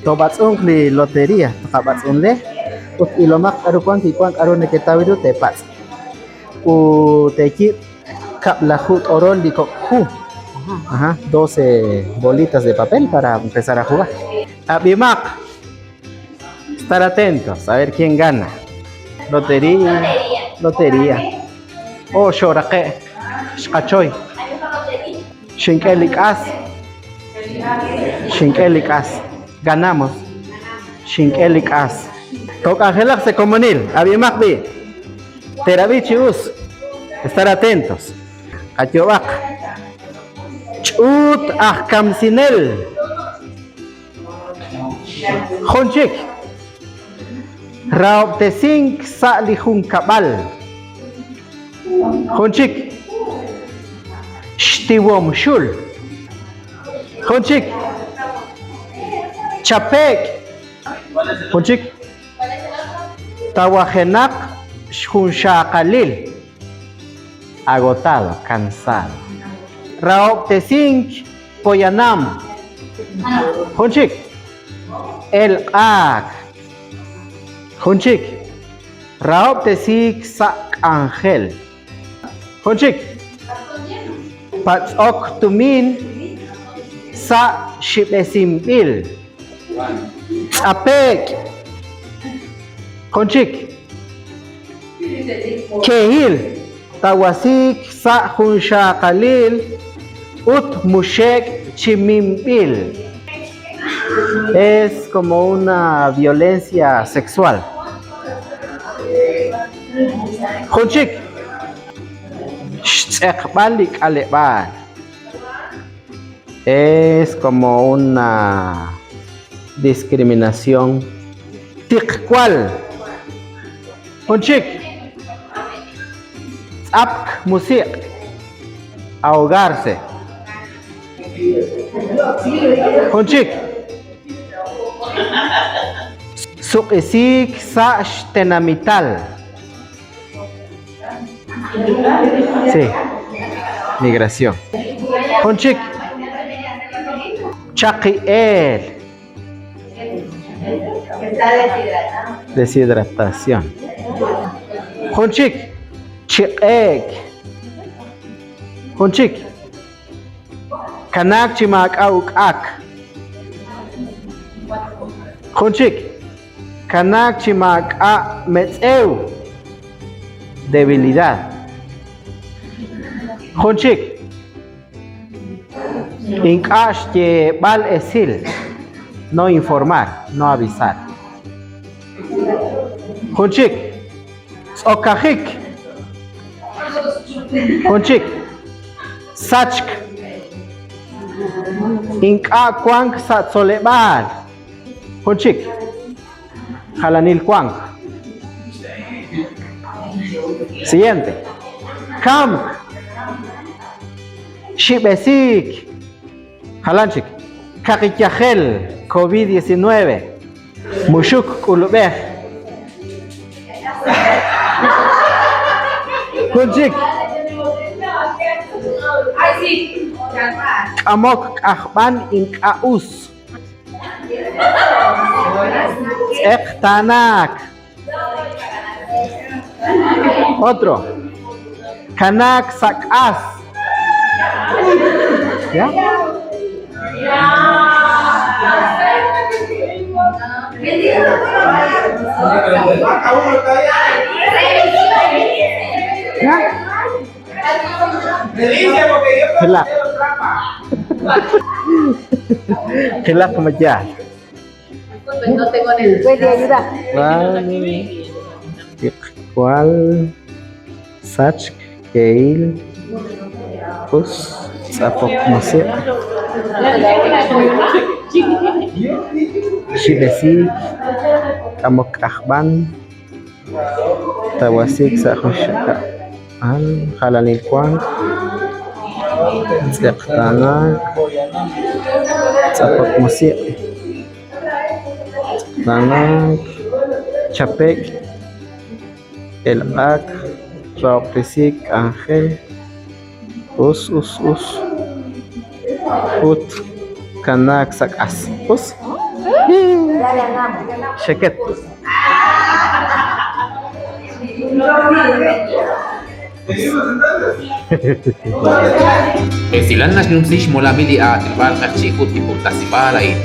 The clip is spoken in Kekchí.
Toob'atz'unq li loteria, tqab'atz'unle ut ilomaq k'aru wank, wi wank k'aru neketaw ru teepatz'. Ut teeyiib' kab'laju t'orol li kok' hu. Ajá, 12 bolitas de papel para empezar a jugar. Ab'imaq. Estar atentos, a ver quién gana. Lotería. Lotería. Oh, xoraqe'. Xqachoy. Xink'e li k'as. Xink'e li k'as. Ganamos. Xink'e li k'as. Took'anjelaq sa' komonil. Ab'imaq b'i'. Teerab'i chi us. Estar atentos. Qayoob'aq. Ch'uut aj kamsinel. Jun chik. Rahob'tesink sa' li junkab'al. Jun chik. Xtiwom xul. Jun chik. Chape'k. Jun chik. Tawajenaq xjunxaqalil. Agotado, cansado. Rahob'tesink poyanam. Jun chik. Elq'aak. Jun chik. Rahob'tesiik sa' k'anjel. Jun chik. Patz'ok tumin sa' xib'esinb'il. Tz'ape'k. Jun chik. Kehil. Tawasiik sa' junxaqalil ut muxe'k chi minb'il. Es como una violencia sexual. Jun chik. Xtz'eqb'al li k'aleb'aal. Es como una discriminación. Tiqwal. Jun chik. Tz'apk musiq'. Ahogarse. Jun chik. Suq'isiik sa' xtenamital. Sí. Migración. Jun chik. Chaqi'eel. Deshidratación. Jun chik. Chiq'eek. Jun chik. Kanaak chi maak'a' uk'ak. Jun chik. Kanaak chi maak'a' metz'ew. Debilidad. Jun chik. Ink'a' xyeeb'al esil. No informar, no avisar. Jun chik. Tz'okajik. Jun chik. Sachk. Ink'a' wank sa' tzoleb'aal. Jun chik. Jalanil wank. Siguiente. Kamk. Xib'esiik. Jalan chik. Kaqi yajel COVID-19. Muxuk k'ulub'ej. Jun chik. K'amok k'ajb'an ink'a' us. Tz'eqtaanaak. Otro. Kanaak sa' k'as. ¿Ya? ¿Ya? Qilaq. Qilaq ma yaal. No tengo ni Puede ayudar. Vale. Tiqwal. Sachk. Keil. Us. Tz'apok musiq'. Xib'esiik. K'amok k'ajb'an. Tawasiik sa' junxaqalil. Jalanil wank. Tz'eqtaanaak. Tz'apok musiq'. Tz'eqtaanaak. Chape'k. Elq'ak. Rahob'tesiik k'anjel. Us, us, us. Ut kanaak sa' k'as. Us. Xeket. Esilal naxnumsi xmolamil li aatinob'aal q'eqchi' ut li puktasib'aal a'in.